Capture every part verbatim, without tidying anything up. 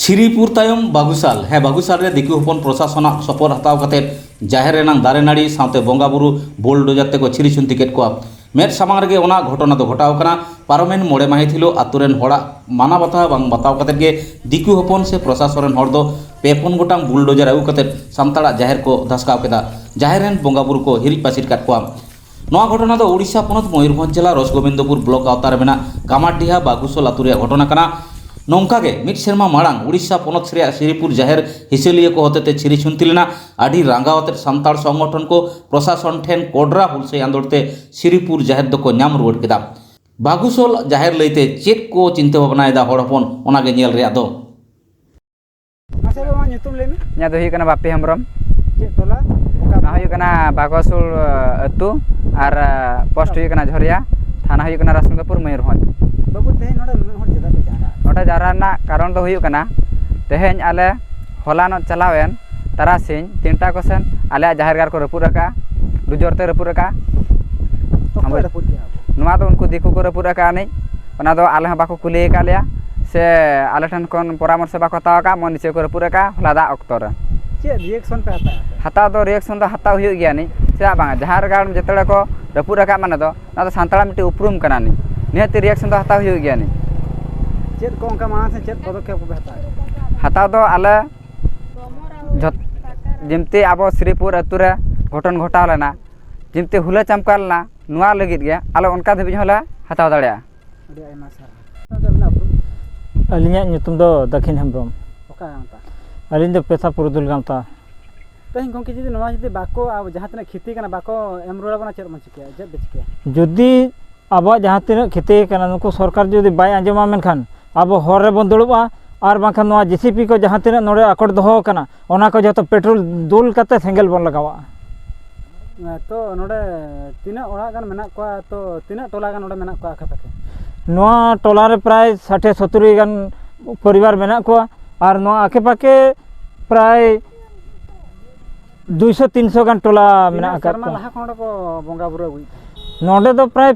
ᱥᱨᱤᱯᱩᱨ ᱛᱟᱭᱚᱢ ᱵᱟᱜᱩᱥᱟᱞ᱾ ᱦᱮᱸ, ᱵᱟᱜᱩᱥᱟᱞ ᱨᱮ ᱫᱤᱠᱩ ᱦᱚᱯᱚᱱ ᱯᱨᱚᱥᱟᱥᱚᱱᱟᱜ ᱥᱚᱯᱚᱨ ᱦᱟᱛᱟᱣ ᱠᱟᱛᱮ ᱡᱟᱦᱮᱨ ᱨᱮᱱᱟᱜ ᱫᱟᱨᱮ ᱱᱟᱹᱲᱤ ᱥᱟᱶᱛᱮ ᱵᱚᱸᱜᱟ ᱵᱩᱨᱩ ᱵᱩᱞᱰᱳᱡᱟᱨ ᱛᱮᱠᱚ ᱪᱷᱤᱨᱤ ᱪᱷᱩᱱᱛᱤ ᱠᱮᱫ ᱠᱚᱣᱟ᱾ ᱢᱮᱫ ᱥᱟᱢᱟᱝ ᱨᱮᱜᱮ ᱚᱱᱟ ᱜᱷᱚᱴᱚᱱᱟ ᱫᱚ ᱜᱷᱚᱴᱟᱣ ᱠᱟᱱᱟ᱾ ᱯᱟᱨᱚᱢᱮᱱ ᱢᱚᱬᱮ ᱢᱟᱹᱦᱤᱛ ᱦᱤᱞᱳᱜ ᱟᱛᱳ ᱨᱮᱱ ᱦᱚᱲᱟᱜ ᱢᱟᱱᱟ ᱵᱟᱛᱟᱣ ᱵᱟᱝ ᱵᱟᱛᱟᱣ ᱠᱟᱛᱮ ᱜᱮ ᱫᱤᱠᱩ ᱦᱚᱯᱚᱱ ᱥᱮ ᱯᱨᱚᱥᱟᱥᱚᱱ ᱨᱮᱱ ᱦᱚᱲ ᱫᱚ ᱯᱮ ᱯᱩᱱ ᱜᱚᱴᱟᱝ ᱵᱩᱞᱰᱳᱡᱟᱨ ᱟᱹᱜᱩ ᱠᱟᱛᱮ ᱥᱟᱱᱛᱟᱲᱟᱜ ᱡᱟᱦᱮᱨ ᱠᱚ ᱫᱷᱟᱥᱠᱟᱣ ᱠᱮᱫᱟ᱾ ᱡᱟᱦᱮᱨ ᱨᱮᱱ ᱵᱚᱸᱜᱟ ᱵᱩᱨᱩ ᱠᱚ ᱦᱤᱨᱤᱡ ᱯᱟᱹᱥᱤᱨ ᱠᱟᱫ ᱠᱚᱣᱟ᱾ ᱱᱚᱣᱟ ᱜᱷᱚᱴᱚᱱᱟ ᱫᱚ ᱳᱰᱤᱥᱟ ᱯᱚᱱᱚᱛ ᱢᱚᱭᱩᱨᱵᱷᱚᱸᱡᱽ ᱡᱮᱞᱟ ᱨᱚᱥᱜᱳᱵᱤᱱᱫᱚᱯᱩᱨ ᱵᱞᱚᱠ ᱟᱣᱛᱟ ᱨᱮ ᱢᱮᱱᱟᱜ ᱠᱟᱢᱟᱨᱰᱤᱦᱟ ᱵᱟᱜᱩᱥᱚᱞ ᱟᱛᱳ ᱨᱮᱭᱟᱜ ᱜᱷᱚᱴᱚᱱᱟ ᱠᱟᱱᱟ᱾ ᱱᱚᱝᱠᱟ ᱜᱮ ᱢᱤᱫ ᱥᱮᱨᱢᱟ ᱢᱟᱲᱟᱝ ᱳᱰᱤᱥᱟ ᱯᱚᱱᱚᱛ ᱨᱮᱭᱟᱜ ᱥᱨᱤᱯᱩᱨ ᱡᱟᱦᱮᱨ ᱦᱤᱥᱟᱹᱞᱤᱭᱟᱹ ᱠᱚ ᱦᱚᱛᱮᱛᱮ ᱪᱷᱤᱨᱤ ᱪᱷᱩᱱᱛᱤ ᱞᱮᱱᱟ᱾ ᱟᱹᱰᱤ ᱨᱟᱸᱜᱟᱣ ᱟᱛᱮ ᱥᱟᱱᱛᱟᱲ ᱥᱚᱝᱜᱚᱴᱷᱚᱱ ᱠᱚ ᱯᱨᱚᱥᱟᱥᱚᱱ ᱴᱷᱮᱱ ᱠᱚᱰᱨᱟ ᱦᱩᱞᱥᱟᱹᱭ ᱟᱸᱫᱳᱲ ᱛᱮ ᱥᱨᱤᱯᱩᱨ ᱡᱟᱦᱮᱨ ᱫᱚᱠᱚ ᱧᱟᱢ ᱨᱩᱣᱟᱹᱲ ᱠᱮᱫᱟ᱾ ᱵᱟᱜᱩᱥᱚᱞ ᱡᱟᱦᱮᱨ ᱞᱟᱹᱭᱛᱮ ᱪᱮᱫ ᱠᱚ ᱪᱤᱱᱛᱟᱹ ᱵᱷᱟᱵᱽᱱᱟᱭᱮᱫᱟ ᱦᱚᱲ ᱦᱚᱯᱚᱱ, ᱚᱱᱟᱜᱮ ᱧᱮᱞ ᱨᱮᱭᱟᱜ ᱫᱚ᱾ ᱢᱟᱥᱮ ᱵᱟᱵᱟ, ᱧᱩᱛᱩᱢ ᱞᱟᱹᱭ ᱢᱮ᱾ ᱤᱧᱟᱹᱜ ᱫᱚ ᱦᱩᱭᱩᱜ ᱠᱟᱱᱟ ᱵᱟᱯᱤ ᱦᱮᱢᱵᱨᱚᱢ᱾ ᱪᱮᱫ ᱴᱚᱞᱟ? ᱚᱠᱟ ᱱᱚᱣᱟ ᱦᱩᱭᱩᱜ ᱠᱟᱱᱟ ᱵᱟᱜᱚᱥᱩᱞ, ᱟᱹᱛᱩ, ᱟᱨ ᱯᱳᱥᱴ ᱦᱩᱭᱩᱜ ᱠᱟᱱᱟ ᱡᱷᱚᱨᱤᱭᱟ, ᱛᱷᱟᱱᱟ ᱦᱩᱭᱩᱜ ᱠᱟᱱᱟ ᱨᱟᱡᱽᱱᱚᱱᱫᱯᱩᱨ, ᱢᱚᱭᱩᱨᱵᱷᱚᱸᱡᱽ᱾ ᱵᱟᱹᱵᱩ, ᱛᱮᱦᱮᱧ ᱱᱚᱰᱮ ᱱᱩᱱᱟᱹᱜ ᱦᱚᱲ ᱪᱮᱫᱟᱜ ᱯᱮ ᱡᱟᱣᱨᱟ? ᱱᱚᱰᱮ ᱡᱟᱣᱨᱟ ᱨᱮᱱᱟᱜ ᱠᱟᱨᱚᱱ ᱫᱚ ᱦᱩᱭᱩᱜ ᱠᱟᱱᱟ, ᱛᱮᱦᱮᱧ ᱟᱞᱮ ᱦᱚᱞᱟᱱᱚᱜ ᱪᱟᱞᱟᱣᱮᱱ ᱛᱟᱨᱟᱥᱤᱧ ᱛᱤᱱᱴᱟ ᱠᱚᱥᱮᱱ ᱟᱞᱮᱭᱟᱜ ᱡᱟᱦᱮᱨ ᱜᱟᱲ ᱠᱚ ᱨᱟᱹᱯᱩᱫ ᱟᱠᱟᱫᱼᱟ, ᱟᱹᱰᱤ ᱡᱳᱨ ᱛᱮ ᱨᱟᱹᱯᱩᱫ ᱟᱠᱟᱫᱼᱟ᱾ ᱚᱠᱚᱭ ᱨᱟᱹᱯᱩᱫ ᱠᱮᱫᱼᱟ? ᱱᱚᱣᱟ ᱫᱚ ᱩᱱᱠᱩ ᱫᱤᱠᱩ ᱠᱚ ᱨᱟᱹᱯᱩᱫ ᱟᱠᱟᱫᱼᱟ ᱟᱹᱱᱤᱡ, ᱚᱱᱟ ᱫᱚ ᱟᱞᱮ ᱦᱚᱸ ᱵᱟᱠᱚ ᱠᱩᱞᱤ ᱟᱠᱟᱫ ᱞᱮᱭᱟ ᱥᱮ ᱟᱞᱮ ᱴᱷᱮᱱ ᱠᱷᱚᱱ ᱯᱚᱨᱟᱢᱚᱨᱥᱚ ᱵᱟᱠᱚ ᱦᱟᱛᱟᱣ ᱟᱠᱟᱫᱼᱟ, ᱢᱚᱱ ᱤᱪᱪᱷᱟᱹ ᱠᱚ ᱨᱟᱹᱯᱩᱫ ᱟᱠᱟᱫᱼᱟ ᱦᱚᱞᱟ ᱫᱟᱜ ᱚᱠᱛᱚ ᱨᱮ᱾ ᱪᱮᱫ ᱨᱤᱭᱮᱠᱥᱚᱱ ᱯᱮ ᱦᱟᱛᱟᱣ ᱮᱫᱟ? ᱦᱟᱛᱟᱣ ᱫᱚ ᱨᱤᱭᱮᱠᱥᱚᱱ ᱫᱚ ᱦᱟᱛᱟᱣ ᱦᱩᱭᱩᱜ ᱜᱮᱭᱟ ᱟᱹᱱᱤᱡ, ᱪᱮᱫᱟᱜ ᱵᱟᱝ? ᱡᱟᱦᱮᱨ ᱜᱟᱲ ᱡᱮᱛᱮ ᱠᱚ ᱨᱟᱹᱯᱩᱫ ᱟᱠᱟᱫ ᱢᱟᱱᱮ ᱫᱚ ᱚᱱᱟ ᱫᱚ ᱥᱟᱱᱛᱟᱲᱟᱜ ᱢᱤᱫᱴᱤᱡ ᱩᱯᱨᱩᱢ ᱠᱟᱱᱟ ᱟᱹᱱᱤᱡ, ᱱᱤᱦᱟᱹᱛ ᱨᱤᱭᱮᱠᱥᱚᱱ ᱫᱚ ᱦᱟᱛᱟᱣ ᱦᱩᱭᱩᱜ ᱜᱮᱭᱟ ᱟᱹᱱᱤᱡ᱾ ᱪᱮᱫ ᱠᱚ ᱚᱱᱠᱟ ᱢᱟᱲᱟᱝ ᱥᱮᱫ ᱪᱮᱫ ᱯᱚᱫᱚᱠᱷᱮᱯ ᱠᱚᱯᱮ ᱦᱟᱛᱟᱣ ᱮᱫᱟ? ᱦᱟᱛᱟᱣ ᱫᱚ ᱟᱞᱮ ᱡᱚᱛ-, ᱡᱮᱢᱛᱤ ᱟᱵᱚ ᱥᱨᱤᱯᱩᱨ ᱟᱹᱛᱩ ᱨᱮ ᱜᱷᱚᱴᱚᱱ ᱜᱷᱚᱴᱟᱣ ᱞᱮᱱᱟ, ᱡᱮᱢᱛᱤ ᱦᱩᱞᱟᱹ ᱪᱟᱢᱠᱟ ᱞᱮᱱᱟ, ᱱᱚᱣᱟ ᱞᱟᱹᱜᱤᱫ ᱜᱮ ᱟᱞᱮ ᱚᱱᱠᱟ ᱫᱷᱟᱹᱵᱤᱡ ᱦᱚᱸᱞᱮ ᱦᱟᱛᱟᱣ ᱫᱟᱲᱮᱭᱟᱜᱼᱟ᱾ ᱟᱹᱰᱤ ᱟᱭᱢᱟ ᱥᱟᱨᱦᱟᱣ᱾ ᱟᱹᱞᱤᱧᱟᱜ ᱧᱩᱛᱩᱢ ᱫᱚ ᱫᱟᱹᱠᱷᱤᱱ ᱦᱮᱢᱵᱨᱚᱢ᱾ ᱚᱠᱟ ᱜᱟᱶᱛᱟ? ᱟᱹᱞᱤᱧ ᱫᱚ ᱯᱮᱥᱟ ᱯᱩᱨᱩᱫᱷᱩᱞ ᱜᱟᱶᱛᱟ᱾ ᱛᱮᱦᱮᱧ ᱜᱚᱢᱠᱮ, ᱡᱩᱫᱤ ᱱᱚᱣᱟ ᱡᱩᱫᱤ ᱵᱟᱠᱚ, ᱟᱵᱚ ᱡᱟᱦᱟᱸ ᱛᱤᱱᱟᱹᱜ ᱠᱷᱤᱛᱤ ᱠᱟᱱᱟ, ᱵᱟᱠᱚ ᱮᱢ ᱨᱩᱣᱟᱹᱲ ᱟᱵᱚᱱᱟ, ᱪᱮᱫ ᱵᱚᱱ ᱪᱤᱠᱟᱹᱭᱟ? ᱪᱮᱫ ᱯᱮ ᱪᱤᱠᱟᱹᱭᱟ? ᱡᱩᱫᱤ ᱟᱵᱚᱣᱟᱜ ᱡᱟᱦᱟᱸ ᱛᱤᱱᱟᱹᱜ ᱠᱷᱤᱛᱤ ᱠᱟᱱᱟ, ᱱᱩᱠᱩ ᱥᱚᱨᱠᱟᱨ ᱡᱩᱫᱤ ᱵᱟᱭ ᱟᱸᱡᱚᱢᱟ, ᱢᱮᱱᱠᱷᱟᱱ ᱟᱵᱚ ᱦᱚᱨ ᱨᱮᱵᱚᱱ ᱫᱩᱲᱩᱵᱼᱟ, ᱟᱨ ᱵᱟᱝᱠᱷᱟᱱ ᱱᱚᱣᱟ ᱡᱮ ᱥᱤ ᱯᱤ ᱠᱚ ᱡᱟᱦᱟᱸ ᱛᱤᱱᱟᱹᱜ ᱱᱚᱰᱮ ᱟᱠᱚᱴ ᱫᱚᱦᱚ ᱟᱠᱟᱱᱟ, ᱚᱱᱟ ᱠᱚ ᱡᱚᱛᱚ ᱯᱮᱴᱨᱳᱞ ᱫᱩᱞ ᱠᱟᱛᱮ ᱥᱮᱸᱜᱮᱞ ᱵᱚᱱ ᱞᱟᱜᱟᱣᱟ᱾ ᱛᱚ ᱱᱚᱰᱮ ᱛᱤᱱᱟᱹᱜ ᱚᱲᱟᱜ ᱜᱟᱱ ᱢᱮᱱᱟᱜ ᱠᱚᱣᱟ? ᱛᱚ ᱛᱤᱱᱟᱹᱜ ᱴᱚᱞᱟ ᱜᱟᱱ ᱱᱚᱰᱮ ᱢᱮᱱᱟᱜ ᱠᱚᱣᱟ ᱟᱠᱮ ᱯᱟᱠᱮ? ᱱᱚᱣᱟ ᱴᱚᱞᱟ ᱨᱮ ᱯᱨᱟᱭ ᱥᱟᱴᱷᱮ ᱥᱚᱛᱩᱨᱤ ᱜᱟᱱ ᱯᱚᱨᱤᱵᱟᱨ ᱢᱮᱱᱟᱜ ᱠᱚᱣᱟ, ᱟᱨ ᱱᱚᱣᱟ ᱟᱠᱮ ᱯᱟᱠᱮ ᱯᱨᱟᱭ ᱫᱩᱭᱥᱚ ᱛᱤᱱᱥᱚ ᱜᱟᱱ ᱴᱚᱞᱟ ᱢᱮᱱᱟᱜ ᱛᱤᱱᱟᱹᱜ ᱟᱠᱟᱫ ᱥᱮᱨᱢᱟ ᱠᱚᱣᱟ᱾ ᱞᱟᱦᱟ ᱠᱷᱚᱱ ᱱᱚᱰᱮ ᱠᱚ ᱵᱚᱸᱜᱟ ᱵᱩᱨᱩ ᱟᱹᱜᱩᱭᱮᱫ ᱛᱟᱦᱮᱸᱫ? ᱱᱚᱰᱮ ᱫᱚ ᱯᱨᱟᱭ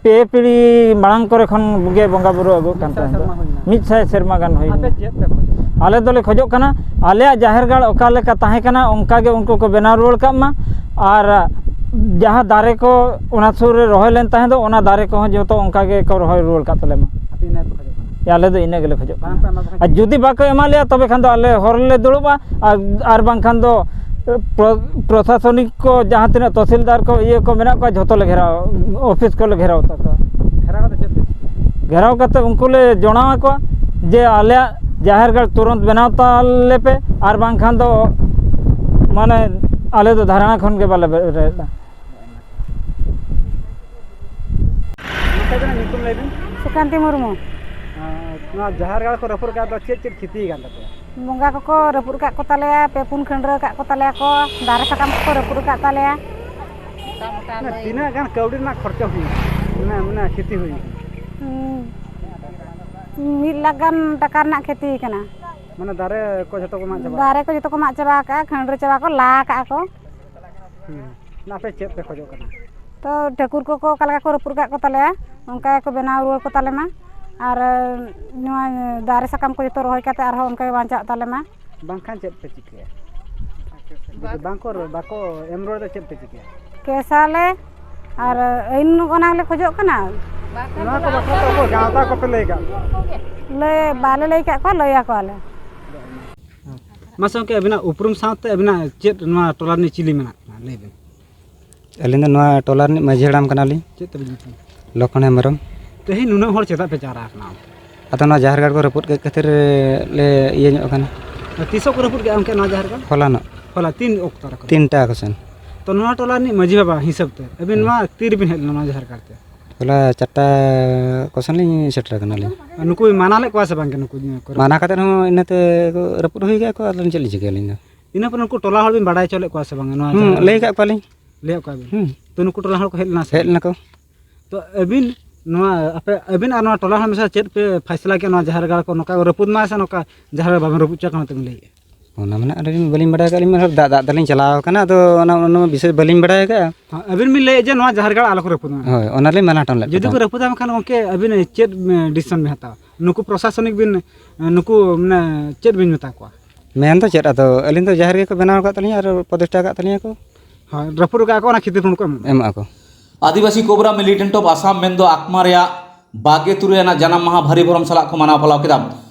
ᱯᱮ ᱯᱤᱲᱦᱤ ᱢᱟᱲᱟᱝ ᱠᱚᱨᱮ ᱠᱷᱚᱱ ᱜᱮ ᱵᱚᱸᱜᱟ ᱵᱩᱨᱩ ᱟᱹᱜᱩᱜ ᱠᱟᱱ ᱢᱤᱫ ᱥᱟᱭ ᱛᱟᱦᱮᱸᱫ᱾ ᱥᱮᱨᱢᱟ ᱦᱩᱭᱱᱟ᱾ ᱢᱤᱫ ᱥᱟᱭ ᱥᱮᱨᱢᱟ ᱜᱟᱱ ᱦᱩᱭᱱᱟ᱾ ᱟᱯᱮ ᱪᱮᱫ ᱯᱮ ᱠᱷᱚᱡᱚᱜᱼᱟ? ᱟᱞᱮ ᱫᱚᱞᱮ ᱠᱷᱚᱡᱚᱜ ᱠᱟᱱᱟ, ᱟᱞᱮᱭᱟᱜ ᱡᱟᱦᱮᱨ ᱜᱟᱲ ᱚᱠᱟ ᱞᱮᱠᱟ ᱛᱟᱦᱮᱸ ᱠᱟᱱᱟ, ᱚᱱᱠᱟ ᱜᱮ ᱩᱱᱠᱩ ᱠᱚ ᱵᱮᱱᱟᱣ ᱨᱩᱣᱟᱹᱲ ᱠᱟᱜ ᱢᱟ᱾ ᱟᱨ ᱡᱟᱦᱟᱸ ᱫᱟᱨᱮ ᱠᱚ ᱚᱱᱟ ᱥᱩᱨ ᱨᱮ ᱨᱚᱦᱚᱭ ᱞᱮᱱ ᱛᱟᱦᱮᱸ ᱫᱚ, ᱚᱱᱟ ᱫᱟᱨᱮ ᱠᱚᱦᱚᱸ ᱡᱚᱛᱚ ᱚᱱᱠᱟ ᱜᱮᱠᱚ ᱨᱚᱦᱚᱭ ᱨᱩᱣᱟᱹᱲ ᱠᱟᱜ ᱛᱟᱞᱮ ᱢᱟ᱾ ᱟᱯᱮ ᱤᱱᱟᱹ ᱯᱮ ᱠᱷᱚᱡᱚᱜ ᱠᱟᱱᱟ? ᱟᱞᱮ ᱫᱚ ᱤᱱᱟᱹ ᱜᱮᱞᱮ ᱠᱷᱚᱡᱚᱜ ᱠᱟᱱᱟ᱾ ᱵᱟᱝ ᱯᱮ ᱮᱢᱟ ᱠᱚ ᱠᱷᱟᱱ? ᱟᱨ ᱡᱩᱫᱤ ᱵᱟᱠᱚ ᱮᱢᱟ ᱞᱮᱭᱟ, ᱛᱚᱵᱮ ᱠᱷᱟᱱ ᱫᱚ ᱟᱞᱮ ᱦᱚᱨ ᱨᱮᱞᱮ ᱫᱩᱲᱩᱵᱼᱟ᱾ ᱟᱨ, ᱟᱨ ᱵᱟᱝᱠᱷᱟᱱ ᱫᱚ ᱯᱨᱚ-, ᱯᱨᱚᱥᱟᱥᱚᱱᱤᱠ ᱠᱚ, ᱡᱟᱦᱟᱸ ᱛᱤᱱᱟᱹᱜ ᱛᱚᱦᱥᱤᱞᱫᱟᱨ ᱠᱚ, ᱤᱭᱟᱹ ᱠᱚ ᱢᱮᱱᱟᱜ ᱠᱚᱣᱟ, ᱡᱷᱚᱛᱚ ᱞᱮ ᱜᱷᱮᱨᱟᱣ, ᱚᱯᱷᱤᱥ ᱠᱚᱞᱮ ᱜᱷᱮᱨᱟᱣ ᱛᱟᱠᱚᱣᱟ᱾ ᱜᱷᱮᱨᱟᱣ ᱠᱟᱛᱮ ᱪᱮᱫ ᱯᱮ ᱪᱤᱠᱟᱹᱭᱟ? ᱜᱷᱮᱨᱟᱣ ᱠᱟᱛᱮ ᱩᱱᱠᱩ ᱞᱮ ᱡᱚᱱᱟᱣ ᱟᱠᱚᱣᱟ ᱡᱮ ᱟᱞᱮᱭᱟᱜ ᱡᱟᱦᱮᱨ ᱜᱟᱲ ᱛᱩᱨᱟᱹᱱᱛ ᱵᱮᱱᱟᱣ ᱛᱟᱞᱮ ᱯᱮ, ᱟᱨ ᱵᱟᱝᱠᱷᱟᱱ ᱫᱚ, ᱢᱟᱱᱮ, ᱟᱞᱮ ᱫᱚ ᱫᱷᱟᱨᱱᱟ ᱠᱷᱚᱱ ᱜᱮ ᱵᱟᱞᱮ ᱵᱮᱨᱮᱫᱼᱟ᱾ ᱱᱚᱛᱮ ᱟᱵᱤᱱᱟᱜ ᱧᱩᱛᱩᱢ ᱞᱟᱹᱭ ᱵᱤᱱ᱾ ᱥᱩᱠᱟᱱᱛᱤ ᱢᱩᱨᱢᱩ᱾ ᱟᱨ ᱱᱚᱣᱟ ᱡᱟᱦᱮᱨ ᱜᱟᱲ ᱠᱚ ᱨᱟᱹᱯᱩᱫ ᱟᱠᱟᱫ ᱫᱚ ᱪᱮᱫ ᱪᱮᱫ ᱠᱷᱚᱛᱤ ᱟᱠᱟᱱ ᱛᱟᱯᱮᱭᱟ? ᱵᱚᱸᱜᱟ ᱠᱚᱠᱚ ᱨᱟᱹᱯᱩᱫ ᱟᱠᱟᱫ ᱠᱚ ᱛᱟᱞᱮᱭᱟ, ᱯᱮ ᱯᱩᱱ ᱠᱷᱟᱹᱱᱰᱨᱟᱹ ᱟᱠᱟᱫ ᱠᱚ ᱛᱟᱞᱮᱭᱟ ᱠᱚ, ᱫᱟᱨᱮ ᱥᱟᱠᱟᱢ ᱠᱚᱠᱚ ᱨᱟᱹᱯᱩᱫ ᱟᱠᱟᱫ ᱛᱟᱞᱮᱭᱟ᱾ ᱢᱟᱱᱮ ᱛᱤᱱᱟᱹᱜ ᱜᱟᱱ ᱠᱟᱹᱣᱰᱤ ᱨᱮᱱᱟᱜ ᱠᱷᱚᱨᱪᱟ ᱦᱩᱭᱩᱜᱼᱟ? ᱢᱟᱱᱮ, ᱢᱟᱱᱮ ᱠᱷᱚᱛᱤ ᱦᱩᱭᱩᱜᱼᱟ? ᱦᱩᱸ, ᱢᱤᱫ ᱞᱟᱠᱷ ᱜᱟᱱ ᱴᱟᱠᱟ ᱨᱮᱱᱟᱜ ᱠᱷᱚᱛᱤ ᱠᱟᱱᱟ᱾ ᱢᱟᱱᱮ ᱫᱟᱨᱮ ᱠᱚ ᱡᱷᱚᱛᱚ ᱠᱚ ᱢᱟᱜ ᱪᱟᱵᱟ? ᱫᱟᱨᱮ ᱠᱚ ᱡᱚᱛᱚ ᱠᱚ ᱢᱟᱜ ᱪᱟᱵᱟ ᱟᱠᱟᱫᱼᱟ, ᱠᱷᱟᱹᱱᱰᱨᱟᱹ ᱪᱟᱵᱟ ᱠᱚ ᱞᱟ ᱟᱠᱟᱫᱼᱟ ᱠᱚ᱾ ᱦᱩᱸ᱾ ᱟᱯᱮ ᱪᱮᱫ ᱯᱮ ᱠᱷᱚᱡᱚᱜ ᱠᱟᱱᱟ? ᱛᱚ ᱴᱷᱟᱹᱠᱩᱨ ᱠᱚᱠᱚ ᱚᱠᱟ ᱞᱮᱠᱟ ᱠᱚ ᱨᱟᱹᱯᱩᱫ ᱟᱠᱟᱫ ᱠᱚ ᱛᱟᱞᱮᱭᱟ, ᱚᱱᱠᱟ ᱜᱮᱠᱚ ᱵᱮᱱᱟᱣ ᱨᱩᱣᱟᱹᱲ ᱠᱚ ᱛᱟᱞᱮ ᱢᱟ᱾ ᱟᱨ ᱱᱚᱣᱟ ᱫᱟᱨᱮ ᱥᱟᱠᱟᱢ ᱠᱚ ᱡᱚᱛᱚ ᱨᱚᱦᱚᱭ ᱠᱟᱛᱮ ᱟᱨᱦᱚᱸ ᱚᱱᱠᱟ ᱜᱮ ᱵᱟᱧᱪᱟᱜ ᱛᱟᱞᱮ ᱢᱟ᱾ ᱵᱟᱝᱠᱷᱟᱱ ᱪᱮᱫ ᱯᱮ ᱪᱤᱠᱟᱹᱭᱟ? ᱡᱩᱫᱤ ᱵᱟᱝᱠᱚ, ᱵᱟᱠᱚ ᱮᱢ ᱨᱩᱣᱟᱹᱲ ᱫᱚ ᱪᱮᱫ ᱯᱮ ᱪᱤᱠᱟᱹᱭᱟ? ᱠᱮᱥᱟᱞᱮ ᱟᱨ ᱟᱹᱭᱤᱱ ᱚᱱᱟ ᱞᱮ ᱠᱷᱚᱡᱚᱜ ᱠᱟᱱᱟ᱾ ᱱᱚᱣᱟ ᱠᱚ ᱵᱟᱠᱷᱨᱟ ᱛᱮ ᱚᱠᱚᱭ ᱜᱟᱶᱛᱟ ᱠᱚᱯᱮ ᱞᱟᱹᱭ ᱟᱠᱟᱫ ᱠᱚᱣᱟ? ᱞᱟᱹᱭ, ᱵᱟᱞᱮ ᱞᱟᱹᱭ ᱟᱠᱟᱫ ᱠᱚᱣᱟ, ᱞᱟᱹᱭ ᱟᱠᱚᱣᱟᱞᱮ᱾ ᱢᱟᱥᱮ ᱜᱚᱢᱠᱮ, ᱟᱹᱵᱤᱱᱟᱜ ᱩᱯᱨᱩᱢ ᱥᱟᱶᱛᱮ ᱟᱹᱵᱤᱱᱟᱜ ᱪᱮᱫ ᱱᱚᱣᱟ ᱴᱚᱞᱟ ᱨᱤᱱᱤᱡ ᱪᱤᱞᱤ ᱢᱮᱱᱟᱜ ᱵᱤᱱᱟ? ᱞᱟᱹᱭ ᱵᱤᱱ᱾ ᱟᱹᱞᱤᱧ ᱫᱚ ᱱᱚᱣᱟ ᱴᱚᱞᱟ ᱨᱤᱱᱤᱡ ᱢᱟᱹᱡᱷᱤ ᱦᱟᱲᱟᱢ ᱠᱟᱱᱟᱞᱤᱧ᱾ ᱪᱮᱫ ᱛᱟᱵᱤᱱ ᱧᱩᱛᱩᱢ? ᱞᱚᱠᱷᱚᱱ ᱦᱮᱢᱵᱨᱚᱢ᱾ ᱛᱮᱦᱮᱧ ᱱᱩᱱᱟᱹᱜ ᱦᱚᱲ ᱪᱮᱫᱟᱜ ᱯᱮ ᱡᱟᱣᱨᱟ ᱟᱠᱟᱱᱟ? ᱟᱫᱚ ᱱᱚᱣᱟ ᱡᱟᱦᱮᱨ ᱜᱟᱲ ᱠᱚ ᱨᱟᱹᱯᱩᱫ ᱠᱮᱫ ᱠᱷᱟᱹᱛᱤᱨ ᱞᱮ ᱤᱭᱟᱹ ᱧᱚᱜ ᱟᱠᱟᱱᱟ᱾ ᱛᱤᱥᱚᱜ ᱠᱚ ᱨᱟᱹᱯᱩᱫ ᱠᱮᱫᱼᱟ ᱜᱚᱢᱠᱮ ᱱᱚᱣᱟ ᱡᱟᱦᱮᱨ ᱜᱟᱲ? ᱦᱚᱞᱟᱱᱚᱜ᱾ ᱦᱚᱞᱟ ᱛᱤᱱ ᱚᱠᱛᱚ ᱨᱮ ᱠᱚ ᱨᱟᱹᱯᱩᱫ? ᱛᱤᱱᱴᱟ ᱠᱚ ᱥᱮᱱ᱾ ᱛᱚ ᱱᱚᱣᱟ ᱴᱚᱞᱟ ᱨᱤᱱᱤᱡ ᱢᱟᱹᱡᱷᱤ ᱵᱟᱵᱟ ᱦᱤᱥᱟᱹᱵ ᱛᱮ ᱟᱹᱵᱤᱱ ᱦᱮᱸ᱾ ᱱᱚᱣᱟ ᱛᱤ ᱨᱮᱵᱤᱱ ᱦᱮᱡ ᱞᱮᱱᱟ ᱱᱚᱣᱟ ᱡᱟᱦᱮᱨ ᱜᱟᱲ ᱛᱮ? ᱦᱚᱞᱟ ᱪᱟᱨᱴᱟ ᱠᱚ ᱥᱮᱱ ᱞᱤᱧ ᱥᱮᱴᱮᱨ ᱟᱠᱟᱱᱟᱞᱤᱧ᱾ ᱱᱩᱠᱩ ᱢᱟᱱᱟ ᱞᱮᱫ ᱠᱚᱣᱟ ᱥᱮ ᱵᱟᱝ ᱜᱮ ᱱᱩᱠᱩ ᱠᱚ ᱨᱟᱹᱯᱩᱫ? ᱢᱟᱱᱟ ᱠᱟᱛᱮᱫ ᱦᱚᱸ ᱤᱱᱟᱹᱛᱮ ᱠᱚ ᱨᱟᱹᱯᱩᱫ ᱦᱩᱭ ᱠᱟᱜᱼᱟ ᱠᱚ, ᱟᱫᱚ ᱪᱮᱫ ᱞᱤᱧ ᱪᱤᱠᱟᱹᱭᱟ ᱟᱹᱞᱤᱧ ᱫᱚ? ᱤᱱᱟᱹ ᱯᱚᱨᱮ ᱱᱩᱠᱩ ᱴᱚᱞᱟ ᱦᱚᱲ ᱵᱤᱱ ᱵᱟᱰᱟᱭ ᱦᱚᱪᱚ ᱞᱮᱫ ᱠᱚᱣᱟ ᱥᱮ ᱵᱟᱝ ᱱᱚᱣᱟ ᱦᱩᱸ, ᱡᱟᱦᱟᱸ ᱞᱟᱹᱭ ᱠᱟᱜ ᱠᱚᱣᱟᱞᱤᱧ᱾ ᱞᱟᱹᱭᱟᱫ ᱠᱚᱣᱟ ᱵᱤᱱ? ᱦᱩᱸ᱾ ᱛᱚ ᱱᱩᱠᱩ ᱴᱚᱞᱟ ᱦᱚᱲ ᱠᱚ ᱦᱮᱡ ᱞᱮᱱᱟ ᱥᱮ ᱦᱮᱡ ᱵᱟᱝ? ᱞᱮᱱᱟ ᱠᱚ᱾ ᱛᱚ ᱟᱹᱵᱤᱱ ᱱᱚᱣᱟ ᱟᱯᱮ, ᱟᱹᱵᱤᱱ ᱟᱨ ᱱᱚᱣᱟ ᱴᱚᱞᱟ ᱦᱚᱲ ᱢᱮᱥᱟ ᱪᱮᱫ ᱯᱮ ᱯᱷᱟᱭᱥᱟᱞᱟ ᱠᱮᱫᱼᱟ ᱱᱚᱣᱟ ᱡᱟᱦᱮᱨ ᱜᱟᱲ ᱠᱚ ᱱᱚᱝᱠᱟ ᱠᱚ ᱨᱟᱹᱯᱩᱫ ᱢᱟ ᱥᱮ ᱱᱚᱝᱠᱟ ᱡᱟᱦᱮᱨ ᱜᱟᱲ ᱵᱟᱵᱚᱱ ᱨᱟᱹᱯᱩᱫ ᱦᱚᱪᱚ ᱠᱟᱱᱟ ᱛᱮᱵᱤᱱ ᱞᱟᱹᱭᱮᱫᱼᱟ? ᱚᱱᱟ ᱢᱟ ᱱᱟᱜ ᱟᱹᱞᱤᱧ ᱵᱟᱹᱞᱤᱧ ᱵᱟᱲᱟᱭ ᱟᱠᱟᱫ, ᱟᱹᱞᱤᱧ ᱢᱟ ᱫᱟᱜ, ᱫᱟᱜ ᱛᱮᱞᱤᱧ ᱪᱟᱞᱟᱣ ᱟᱠᱟᱱᱟ, ᱟᱫᱚ ᱚᱱᱟ, ᱚᱱᱟ ᱵᱤᱥᱚᱭ ᱵᱟᱹᱞᱤᱧ ᱵᱟᱲᱟᱭ ᱟᱠᱟᱫᱼᱟ᱾ ᱦᱮᱸ, ᱟᱹᱵᱤᱱ ᱵᱤᱱ ᱞᱟᱹᱭᱮᱫ ᱡᱮ ᱱᱚᱣᱟ ᱡᱟᱦᱮᱨ ᱜᱟᱲ ᱟᱞᱚ ᱠᱚ ᱨᱟᱹᱯᱩᱫ ᱢᱟ᱾ ᱦᱳᱭ, ᱚᱱᱟᱞᱤᱧ ᱢᱟᱱᱟ ᱦᱚᱴᱚ ᱞᱮᱫ ᱡᱩᱫᱤ ᱠᱚ ᱠᱚᱣᱟ᱾ ᱨᱟᱹᱯᱩᱫᱟ ᱢᱮᱱᱠᱷᱟᱱ ᱜᱚᱢᱠᱮ ᱟᱹᱵᱤᱱ ᱪᱮᱫ, ᱮ, decision ᱵᱤᱱ ᱦᱟᱛᱟᱣᱟ? ᱱᱩᱠᱩ ᱯᱨᱚᱥᱟᱥᱚᱱᱤᱠ ᱵᱤᱱ, ᱱᱩᱠᱩ ᱢᱟᱱᱮ ᱪᱮᱫ ᱵᱤᱱ ᱢᱮᱛᱟ ᱠᱚᱣᱟ? ᱢᱮᱱ ᱫᱚ ᱪᱮᱫ, ᱟᱫᱚ ᱟᱹᱞᱤᱧ ᱫᱚ ᱡᱟᱦᱮᱨ ᱜᱮᱠᱚ ᱵᱮᱱᱟᱣ ᱟᱠᱟᱫ ᱛᱟᱹᱞᱤᱧᱟ ᱟᱨ ᱯᱨᱚᱛᱤᱥᱴᱷᱟ ᱟᱠᱟᱫ ᱛᱟᱹᱞᱤᱧᱟ ᱠᱚ᱾ ᱦᱳᱭ, ᱨᱟᱹᱯᱩᱫ ᱟᱠᱟᱫ ᱠᱚ, ᱚᱱᱟ ᱠᱷᱟᱹᱛᱤᱨ ᱦᱚᱸ ᱠᱚ ᱮᱢᱚᱜᱼᱟ᱾ ᱮᱢᱚᱜᱼᱟ ᱠᱚ᱾ ᱟᱹᱫᱤᱵᱟᱹᱥᱤ ᱠᱳᱵᱨᱟ ᱢᱤᱞᱤᱴᱮᱱᱴ ᱚᱯᱷ ᱟᱥᱟᱢ ᱢᱮᱱᱫᱚ ᱟᱠᱢᱟ ᱨᱮᱭᱟᱜ ᱵᱟᱜᱮ ᱛᱩᱨᱩᱭ ᱟᱱᱟᱜ ᱡᱟᱱᱟᱢ ᱢᱟᱦᱟ ᱵᱷᱟᱹᱨᱤ ᱵᱷᱚᱨᱚᱢ ᱥᱟᱞᱟᱜ ᱠᱚ ᱢᱟᱱᱟᱣ ᱯᱟᱞᱟᱣ ᱠᱮᱫᱟ᱾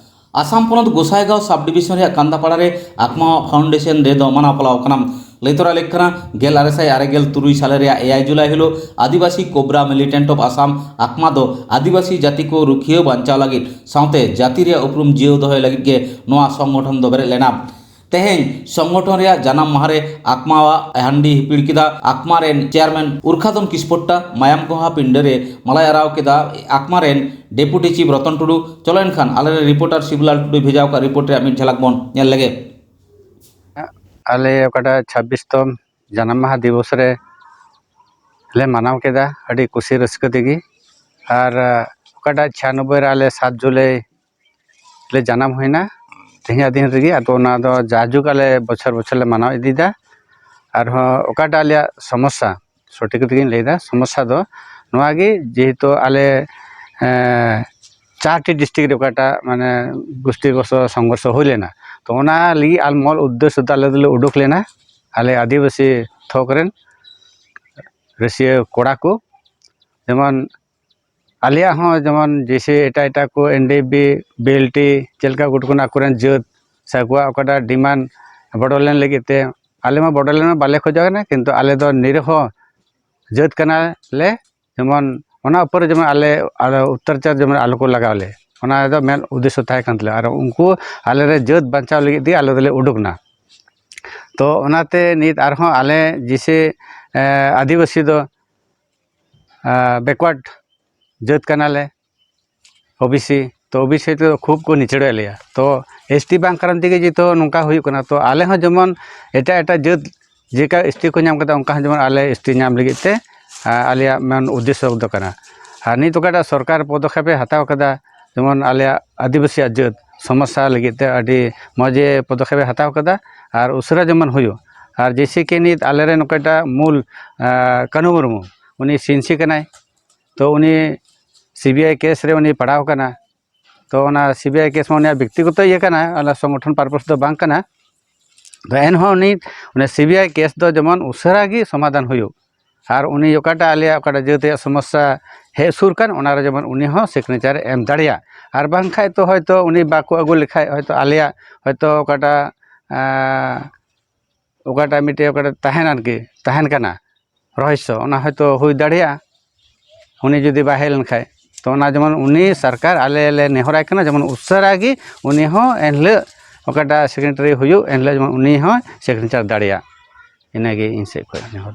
ᱟᱥᱟᱢ ᱯᱚᱱᱚᱛ ᱜᱚᱥᱟᱭᱜᱟᱸᱣ ᱥᱟᱵ ᱰᱤᱵᱤᱥᱚᱱ ᱨᱮᱭᱟᱜ ᱠᱟᱱᱫᱟᱯᱟᱲᱟ ᱨᱮ ᱟᱠᱢᱟ ᱯᱷᱟᱣᱩᱱᱰᱮᱥᱚᱱ ᱰᱮ ᱫᱚ ᱢᱟᱱᱟᱣ ᱯᱟᱞᱟᱣ ᱠᱟᱱᱟ᱾ ᱞᱟᱹᱭ ᱛᱚᱨᱟ ᱞᱮᱠ ᱠᱟᱱᱟ, ᱜᱮᱞ ᱟᱨᱮ ᱥᱟᱭ ᱟᱨᱮ ᱜᱮᱞ ᱛᱩᱨᱩᱭ ᱥᱟᱞᱮ ᱨᱮᱭᱟᱜ ᱮᱭᱟᱭ ᱡᱩᱞᱟᱭ ᱦᱤᱞᱳᱜ ᱟᱹᱫᱤᱵᱟᱹᱥᱤ ᱠᱳᱵᱨᱟ ᱢᱤᱞᱤᱴᱮᱱᱴ ᱚᱯᱷ ᱟᱥᱟᱢ ᱟᱠᱢᱟ ᱫᱚ ᱟᱹᱫᱤᱵᱟᱹᱥᱤ ᱡᱟᱹᱛᱤ ᱠᱚ ᱨᱩᱠᱷᱤᱭᱟᱹ ᱵᱟᱧᱪᱟᱣ ᱞᱟᱹᱜᱤᱫ ᱥᱟᱶᱛᱮ ᱡᱟᱹᱛᱤ ᱨᱮᱭᱟᱜ ᱩᱯᱨᱩᱢ ᱡᱤᱭᱟᱹᱣ ᱫᱚᱦᱚᱭ ᱞᱟᱹᱜᱤᱫ ᱜᱮ ᱱᱚᱣᱟ ᱥᱚᱝᱜᱚᱴᱷᱚᱱ ᱫᱚ ᱵᱮᱨᱮᱫ ᱞᱮᱱᱟ᱾ ᱛᱮᱦᱮᱧ ᱥᱚᱝᱜᱚᱴᱷᱚᱱ ᱨᱮᱭᱟᱜ ᱡᱟᱱᱟᱢ ᱢᱟᱦᱟ ᱨᱮ ᱟᱠᱢᱟᱣᱟᱜ ᱦᱟᱺᱰᱤ ᱦᱤᱯᱤᱲ ᱠᱮᱫᱟ ᱟᱠᱢᱟ ᱨᱮᱱ ᱪᱮᱭᱟᱨᱢᱮᱱ ᱩᱨᱠᱷᱟᱫᱚᱱ ᱠᱤᱥᱯᱚᱴᱴᱟ, ᱢᱟᱭᱟᱢ ᱜᱚᱦᱟ ᱯᱤᱸᱰᱟᱹ ᱨᱮ ᱢᱟᱞᱟᱭ ᱟᱨᱟᱣ ᱠᱮᱫᱟ ᱟᱠᱢᱟ ᱨᱮᱱ ᱰᱮᱯᱩᱴᱤ ᱪᱤᱯ ᱨᱚᱛᱚᱱ ᱴᱩᱰᱩ᱾ ᱪᱚᱞᱚ ᱮᱱᱠᱷᱟᱱ ᱟᱞᱮᱨᱮᱱ ᱨᱤᱯᱳᱨᱴᱟᱨ ᱥᱤᱵᱩᱞᱟᱞ ᱴᱩᱰᱩᱭ ᱵᱷᱮᱡᱟ ᱟᱠᱟᱫ ᱨᱤᱯᱳᱨᱴ ᱨᱮᱭᱟᱜ ᱢᱤᱫ ᱡᱷᱟᱞᱟᱠ ᱵᱚᱱ ᱧᱮᱞ ᱞᱮᱜᱮ᱾ ᱟᱞᱮ ᱚᱠᱟᱴᱟᱜ ᱪᱷᱟᱵᱵᱤᱥ ᱛᱚᱢ ᱡᱟᱱᱟᱢ ᱢᱟᱦᱟ ᱫᱤᱵᱚᱥ ᱨᱮ ᱞᱮ ᱢᱟᱱᱟᱣ ᱠᱮᱫᱟ ᱟᱹᱰᱤ ᱠᱩᱥᱤ ᱨᱟᱹᱥᱠᱟᱹ ᱛᱮᱜᱮ᱾ ᱟᱨ, ᱟᱸ, ᱚᱠᱟᱴᱟᱜ ᱪᱷᱤᱭᱟᱱᱚᱵᱵᱳᱭ ᱨᱮ ᱟᱞᱮ ᱥᱟᱛ ᱡᱩᱞᱟᱭ ᱞᱮ ᱡᱟᱱᱟᱢ ᱦᱩᱭᱱᱟ, ᱛᱮᱦᱮᱧᱟᱜ ᱫᱤᱱ ᱨᱮᱜᱮ᱾ ᱟᱫᱚ ᱚᱱᱟ ᱫᱚ ᱡᱟᱭᱡᱩᱜᱽ ᱟᱞᱮ ᱵᱚᱪᱷᱚᱨ ᱵᱚᱪᱷᱚᱨ ᱞᱮ ᱢᱟᱱᱟᱣ ᱤᱫᱤᱭᱮᱫᱟ᱾ ᱟᱨᱦᱚᱸ ᱚᱠᱟᱴᱟᱜ ᱟᱞᱮᱭᱟᱜ ᱥᱚᱢᱚᱥᱥᱟ, ᱥᱚᱴᱷᱤᱠ ᱛᱮᱜᱮᱧ ᱞᱟᱹᱭᱫᱟ, ᱥᱚᱢᱚᱥᱥᱟ ᱫᱚ ᱱᱚᱣᱟ ᱜᱮ, ᱡᱮᱦᱮᱛᱩ ᱟᱞᱮ, ᱮᱸ, ᱪᱟᱨᱴᱤ ᱰᱤᱥᱴᱨᱤᱠᱴ ᱨᱮ ᱚᱠᱟᱴᱟᱜ ᱢᱟᱱᱮ ᱜᱩᱥᱴᱤ ᱜᱚᱥᱚ ᱥᱚᱝᱜᱷᱚᱨᱥᱚ ᱦᱩᱭ ᱞᱮᱱᱟ, ᱛᱚ ᱚᱱᱟ ᱞᱟᱹᱜᱤᱫ ᱟᱨ ᱢᱩᱞ ᱩᱫᱽᱫᱮᱥᱥᱚ ᱫᱚ ᱟᱞᱮ ᱫᱚᱞᱮ ᱩᱰᱩᱠ ᱞᱮᱱᱟ, ᱟᱞᱮ ᱟᱹᱫᱤᱵᱟᱹᱥᱤ ᱛᱷᱚᱠ ᱨᱮᱱ ᱨᱟᱹᱥᱤᱭᱟᱹ ᱠᱚᱲᱟ ᱠᱚ, ᱡᱮᱢᱚᱱ ᱟᱞᱮᱭᱟᱜ ᱦᱚᱸ ᱡᱮᱢᱚᱱ ᱡᱮᱭᱥᱮ ᱮᱴᱟᱜ ᱮᱴᱟᱜ ᱠᱚ ᱮᱱ D F B, B L T, ᱪᱮᱫ ᱞᱮᱠᱟ ᱜᱩᱴ ᱠᱟᱱᱟ ᱟᱠᱚᱨᱮᱱ ᱡᱟᱹᱛ ᱥᱮ ᱟᱠᱚᱣᱟᱜ ᱚᱠᱟᱴᱟᱜ ᱰᱤᱢᱟᱱᱰ ᱵᱚᱰᱚᱞᱮᱱᱰ ᱞᱟᱹᱜᱤᱫ ᱛᱮ, ᱟᱞᱮ ᱢᱟ ᱵᱚᱰᱚᱞᱮᱱᱰ ᱢᱟ ᱵᱟᱞᱮ ᱠᱷᱚᱡᱚᱜ ᱠᱟᱱᱟ, ᱠᱤᱱᱛᱩ ᱟᱞᱮ ᱫᱚ ᱱᱤᱨᱤᱦᱚ ᱡᱟᱹᱛ ᱠᱟᱱᱟᱞᱮ, ᱡᱮᱢᱚᱱ ᱚᱱᱟ ᱩᱯᱚᱨ ᱨᱮ ᱡᱮᱢᱚᱱ ᱟᱞᱮ, ᱟᱞᱮ ᱚᱛᱛᱟᱪᱟᱨ ᱡᱮᱢᱚᱱ ᱟᱞᱚ ᱠᱚ ᱞᱟᱜᱟᱣ ᱞᱮ, ᱚᱱᱟ ᱨᱮᱫᱚ ᱢᱮᱱ ᱩᱫᱽᱫᱮᱥᱥᱚ ᱛᱟᱦᱮᱸ ᱠᱟᱱ ᱛᱟᱞᱮᱭᱟ᱾ ᱟᱨ ᱩᱱᱠᱩ ᱟᱞᱮ ᱨᱮ ᱡᱟᱹᱛ ᱵᱟᱧᱪᱟᱣ ᱞᱟᱹᱜᱤᱫ ᱛᱮ ᱟᱞᱮ ᱫᱚᱞᱮ ᱩᱰᱩᱠ ᱮᱱᱟ᱾ ᱛᱚ ᱚᱱᱟᱛᱮ ᱱᱤᱛ ᱟᱨᱦᱚᱸ ᱟᱞᱮ ᱡᱮᱭᱥᱮ, ᱮ, ᱟᱹᱫᱤᱵᱟᱹᱥᱤ ᱫᱚ, ᱮ, ᱵᱮᱠᱣᱟᱨᱰ ᱡᱟᱹᱛ ᱠᱟᱱᱟᱞᱮ, ᱳ ᱵᱤ ᱥᱤ, ᱛᱚ ᱳ ᱵᱤ ᱥᱤ ᱛᱮᱫᱚ ᱠᱷᱩᱵ ᱠᱚ ᱱᱤᱪᱟᱹᱲᱮᱫ ᱞᱮᱭᱟ᱾ ᱛᱚ ᱮᱥ ᱴᱤ ᱵᱟᱝ ᱠᱟᱨᱚᱱ ᱛᱮᱜᱮ ᱡᱮᱦᱮᱛᱩ ᱱᱚᱝᱠᱟ ᱦᱩᱭᱩᱜ ᱠᱟᱱᱟ, ᱛᱚ ᱟᱞᱮ ᱦᱚᱸ ᱡᱮᱢᱚᱱ ᱮᱴᱟᱜ ᱮᱴᱟᱜ ᱡᱟᱹᱛ ᱡᱮᱞᱮᱠᱟ ᱮᱥ ᱴᱤ ᱠᱚ ᱧᱟᱢ ᱠᱟᱫᱟ, ᱚᱱᱠᱟ ᱦᱚᱸ ᱡᱮᱢᱚᱱ ᱟᱞᱮ ᱮᱥ ᱴᱤ ᱧᱟᱢ ᱞᱟᱹᱜᱤᱫ ᱛᱮ, ᱟ, ᱟᱞᱮᱭᱟᱜ ᱢᱮᱱ ᱩᱫᱽᱫᱮᱥᱥᱚ ᱫᱚ ᱠᱟᱱᱟ᱾ ᱟᱨ ᱱᱤᱛ ᱚᱠᱟᱴᱟᱜ ᱥᱚᱨᱠᱟᱨ ᱯᱚᱫᱚᱠᱷᱮᱯᱮ ᱦᱟᱛᱟᱣ ᱠᱟᱫᱟ, ᱡᱮᱢᱚᱱ ᱟᱞᱮᱭᱟᱜ ᱟᱹᱫᱤᱵᱟᱹᱥᱤᱭᱟᱜ ᱡᱟᱹᱛ ᱥᱚᱢᱚᱥᱥᱟ ᱞᱟᱹᱜᱤᱫ ᱛᱮ ᱟᱹᱰᱤ ᱢᱚᱡᱽ ᱮ ᱯᱚᱫᱚᱠᱷᱮᱯᱮ ᱦᱟᱛᱟᱣ ᱠᱟᱫᱟ, ᱟᱨ ᱩᱥᱟᱹᱨᱟ ᱡᱮᱢᱚᱱ ᱦᱩᱭᱩᱜ᱾ ᱟᱨ ᱡᱮᱭᱥᱮ ᱠᱤ ᱱᱤᱛ ᱟᱞᱮᱨᱮᱱ ᱚᱠᱚᱭᱴᱟᱜ ᱢᱩᱞ, ᱟ, ᱠᱟᱹᱱᱦᱩ ᱢᱩᱨᱢᱩ, ᱩᱱᱤ ᱥᱤᱱᱥᱤ ᱠᱟᱱᱟᱭ, ᱛᱚ ᱩᱱᱤ ᱥᱤ ᱵᱤ ᱟᱭ ᱠᱮᱥ ᱨᱮ ᱩᱱᱤ ᱯᱟᱲᱟᱣ ᱠᱟᱱᱟ, ᱛᱚ ᱚᱱᱟ ᱥᱤᱵᱤᱟᱭ ᱠᱮᱥ ᱢᱟ ᱩᱱᱤᱭᱟᱜ ᱵᱮᱠᱛᱤᱜᱚᱛᱚ ᱤᱭᱟᱹ ᱠᱟᱱᱟ, ᱚᱱᱟ ᱥᱚᱝᱜᱚᱴᱷᱚᱱ ᱯᱟᱨᱯᱚᱥ ᱫᱚ ᱵᱟᱝ ᱠᱟᱱᱟ᱾ ᱛᱚ ᱮᱱᱦᱚᱸ ᱩᱱᱤ ᱚᱱᱟ ᱥᱤᱵᱤᱟᱭ ᱠᱮᱥ ᱫᱚ ᱡᱮᱢᱚᱱ ᱩᱥᱟᱹᱨᱟ ᱜᱮ ᱥᱚᱢᱟᱫᱷᱟᱱ ᱦᱩᱭᱩᱜ, ᱟᱨ ᱩᱱᱤ ᱚᱠᱟᱴᱟᱜ ᱟᱞᱮᱭᱟᱜ ᱚᱠᱟᱴᱟᱜ ᱡᱟᱹᱛ ᱨᱮᱭᱟᱜ ᱥᱚᱢᱚᱥᱥᱟ ᱦᱮᱡ ᱥᱩᱨ ᱠᱟᱱ, ᱚᱱᱟ ᱨᱮ ᱡᱮᱢᱚᱱ ᱩᱱᱤ ᱦᱚᱸ ᱥᱤᱜᱽᱱᱮᱪᱟᱨ ᱮ ᱮᱢ ᱫᱟᱲᱮᱭᱟᱜ᱾ ᱟᱨ ᱵᱟᱝᱠᱷᱟᱡ ᱛᱚ ᱦᱚᱭᱛᱚ ᱩᱱᱤ ᱵᱟᱠᱚ ᱟᱹᱜᱩ ᱞᱮᱠᱷᱟᱡ ᱦᱚᱭᱛᱚ ᱟᱞᱮᱭᱟᱜ ᱦᱚᱭᱛᱚ ᱚᱠᱟᱴᱟᱜ ᱚᱠᱟᱴᱟᱜ ᱢᱤᱫᱴᱮᱡ ᱚᱠᱟᱴᱟᱜ ᱛᱟᱦᱮᱱ ᱟᱨᱠᱤ, ᱛᱟᱦᱮᱱ ᱠᱟᱱᱟ ᱨᱚᱦᱚᱥᱭᱚ, ᱚᱱᱟ ᱦᱚᱭᱛᱳ ᱦᱩᱭ ᱫᱟᱲᱮᱭᱟᱜᱼᱟ᱾ ᱩᱱᱤ ᱡᱩᱫᱤ ᱵᱟᱭ ᱦᱮᱡ ᱞᱮᱱᱠᱷᱟᱡ, ᱛᱚ ᱚᱱᱟ ᱡᱮᱢᱚᱱ ᱩᱱᱤ ᱥᱚᱨᱠᱟᱨ ᱟᱞᱮ ᱞᱮ ᱱᱮᱦᱚᱨᱟᱭ ᱠᱟᱱᱟ, ᱡᱮᱢᱚᱱ ᱩᱥᱟᱹᱨᱟ ᱜᱮ ᱩᱱᱤ ᱦᱚᱸ ᱮᱱᱦᱤᱞᱳᱜ ᱚᱠᱟᱴᱟᱜ ᱥᱤᱜᱽᱱᱮᱪᱟᱨ ᱦᱩᱭᱩᱜ, ᱮᱱᱦᱤᱞᱳᱜ ᱡᱮᱢᱚᱱ ᱩᱱᱤ ᱦᱚᱸ ᱥᱤᱜᱽᱱᱮᱪᱟᱨ ᱫᱟᱲᱮᱭᱟᱜ᱾ ᱤᱱᱟᱹᱜᱮ ᱤᱧ ᱥᱮᱫ ᱠᱷᱚᱱ ᱱᱮᱦᱚᱨ᱾